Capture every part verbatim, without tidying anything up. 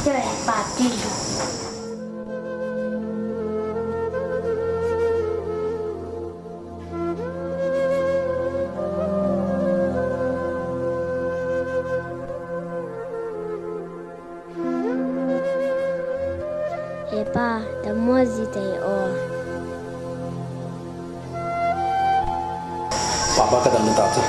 Choi, pa ti. He pa, dammo ji tei o. Papa ka dam ta chu.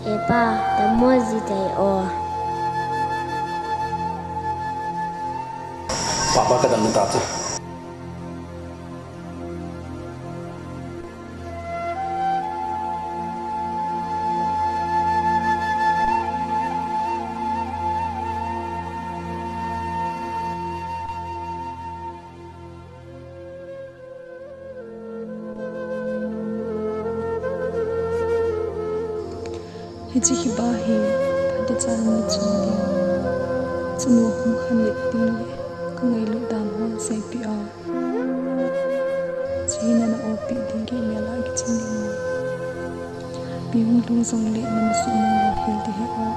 He pa, dammo ji tei o. Papa ka dam ta chu. Hiche hi ba hi, phatechan mi chun dia. Chunu hung khan le ding le, ka ngailut dan ho seipeh a. Chihna na opi ding kei mel a kichen ding. Pi hung tung jong le na masuk mang lo hel ti he o.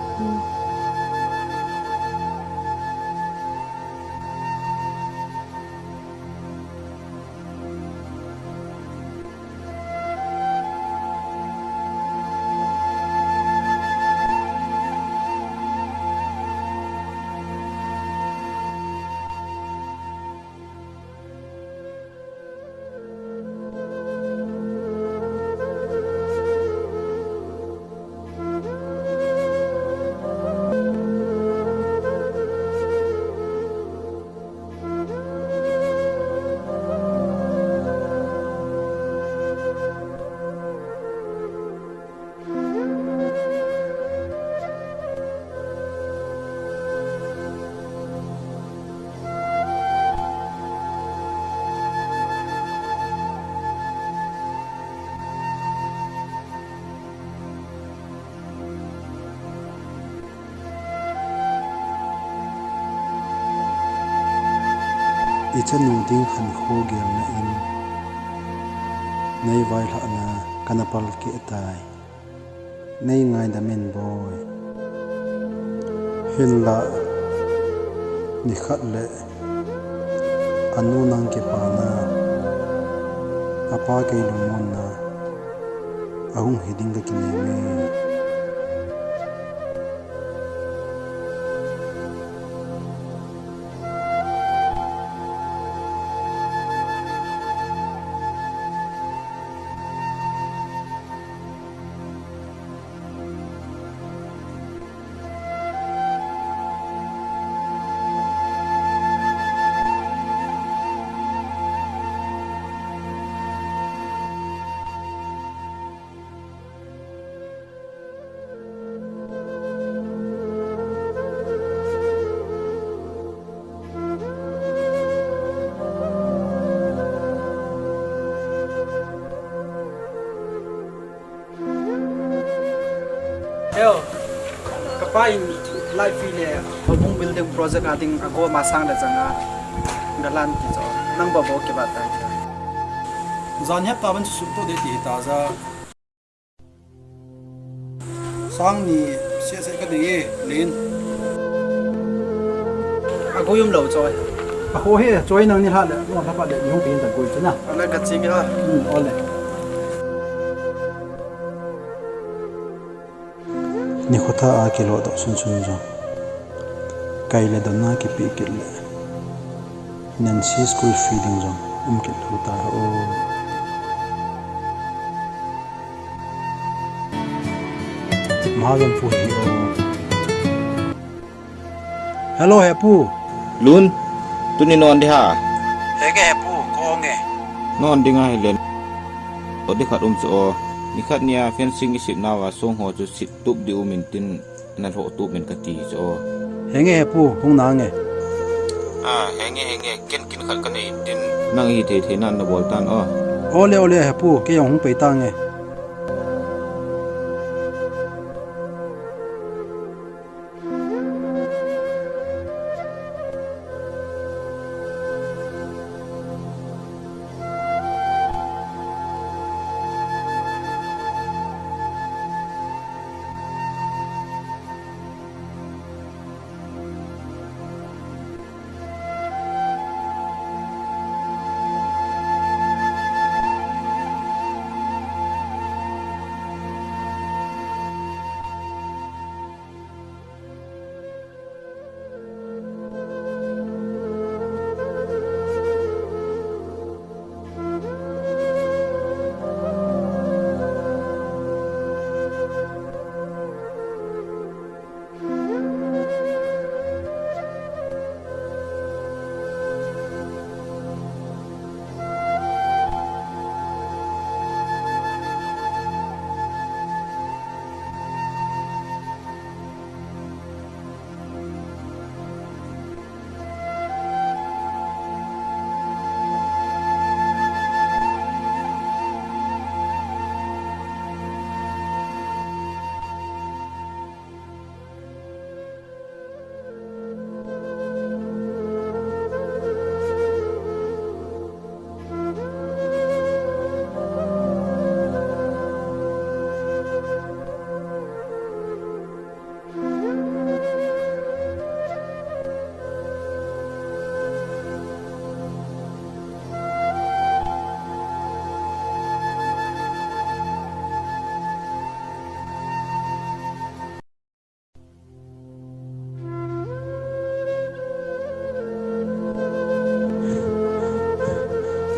I chanu ding khankho gelna in nei vailhahna kana palkeh tai. Nei ngaidam in boi. Hinlah nikhat le anu nang kipana, apa kei lungmonna ahung hi ding kakinem e. Hello, kapa in life le houbung building project a ding ago masang le janga galan ti cho nang ba bo ke ba tai. Jan hep ta ban chu to de ti ta ja. Sang ni sia sia ka dei e, Lin. A gui um lo choi. Ho he, choi nang ni lha le, no lha pa le, ni hung pin ta koi chu na. Ole ka ching a. Hmm, ole. Nikho tha a kilodoh sunsun jong, kai le donna kipe kit le, Nancy school fee ding jong um kit lou ta o. Mahajan pu hi o. Hello, he pu. Lun, tuni non di ha. Henge, he pu, ko nge. Non di nga hi len. O di khat um chu o. Ni khat nia fencing i sit nauva song ho chu sit tup di um in tin na lhoh tup in ka ti chu o. Henge, he pu, hung na nge. A, henge, henge, ken kin khat ka nei in tin nang hi thei thei nan na bol tan o. Ole, ole, he pu, kei jong hung pei ta nge.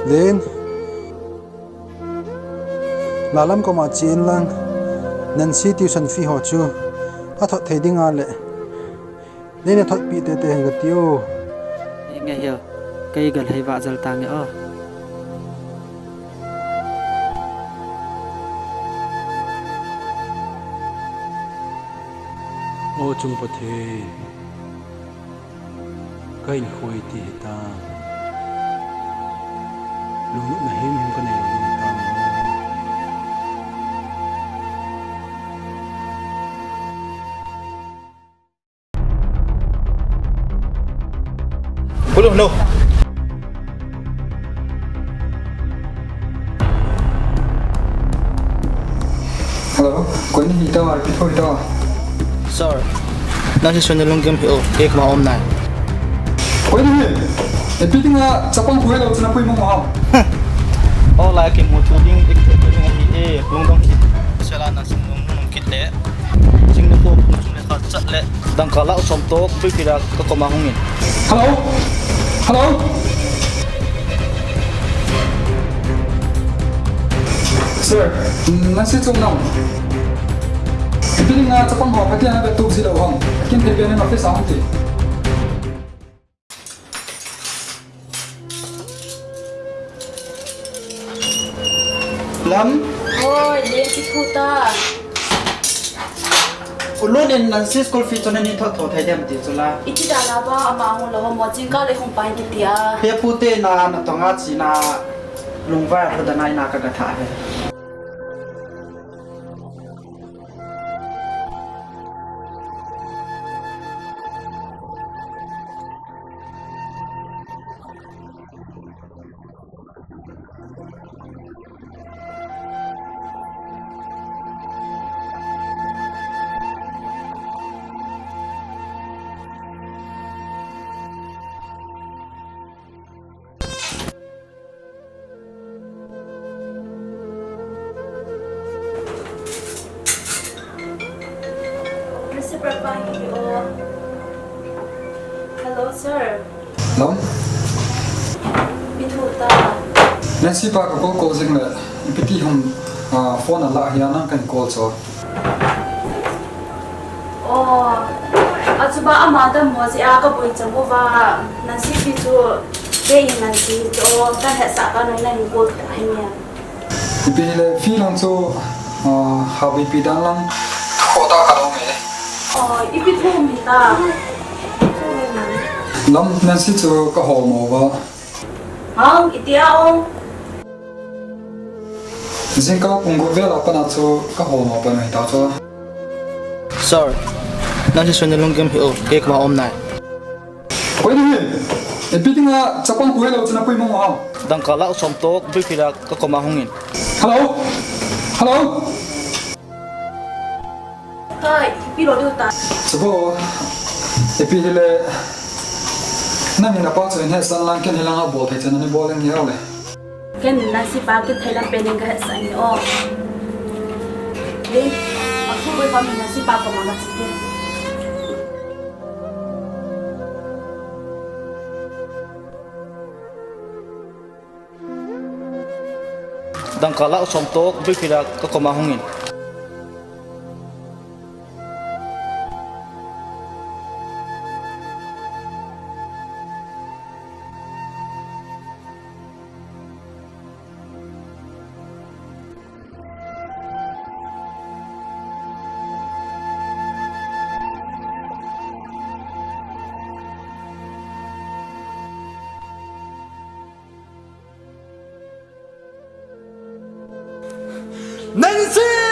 Len, Lalam koma che in lang, Nancy tuition fee ho chu athot thei ding a le, nei na thot pi tete hen kati o. Nge hiu, kei gal hei vah jal ta nge o. O chung Pathen, ka in khoi ti hita. Lungnopna himhim ka nei lo ding hita mo. Hello, hello. Koi nahi ta, repeat koi ta. Sir, nasi suni lunggim hi o, kei koma um nai. Koi nahi, repeat nga chapang koi lo chuna pui mo mo. O lai ki mu tu ding, dik tu ding hi e, lungdong hi. Sela na sung lung lung kit le. Sing na ko, lung sung le khat chat le. Dangka lah u som toh, tui pira ka koma hung in. Hello? Hello? Sir, nasi chung nam. Ipi nga chapang ho Pathen a vetu ji lo hang. Kin thei ben in office a hung ti. Lam? Oi, Len kithu ta. U Lun in Nancy school fee chu nani thot thot thei dem ti chu la. Iti dan a ba ama hung lo mo jingkah le hung pai kiti a. He pu te na na tonga chi na lungvai a hu da nai na ka ga tha he. Lam? Ipi thu ta? Nancy pa ka call call jing le, ipi ti ham, ah, phone a la hi a nang kan call cho. Oh, achuba ama dam mo si a ka boi chang uva, Nancy pi chu, ke in Nancy chu, kan hesa ka noi na in call ta hi ni. Ipi le, fi lang chu, ah, ha bi pi dan lang, kho ta ka dong e. Oh, ipi thu mi ta. Lam Nancy chu ka hol mo va. Hang, iti a ong. Jingkah pung gup vel a pat a chu ka hol mo pa noi ta chu. Sir, Nancy suni lunggim hi o, ke kama om nai. Koi ni hi, ipi dinga chapang khu helou chu na pui mo mo ham. Dangka lakh som toh, bui pila ka koma hungin. Hello? Hello? Kai, ipi lo diu ta. Sabo, ipi hile, nangin apa chu in hesan lang ken hilang a bol thei chen ani bol eng nge le. Ken Nancy pa kithei lam pen in ka hesan ni o. Hei, a khu boi pa min Nancy pa koma ka chi te. Dangka lakh som toh, bui pila ka koma hungin. Nancy!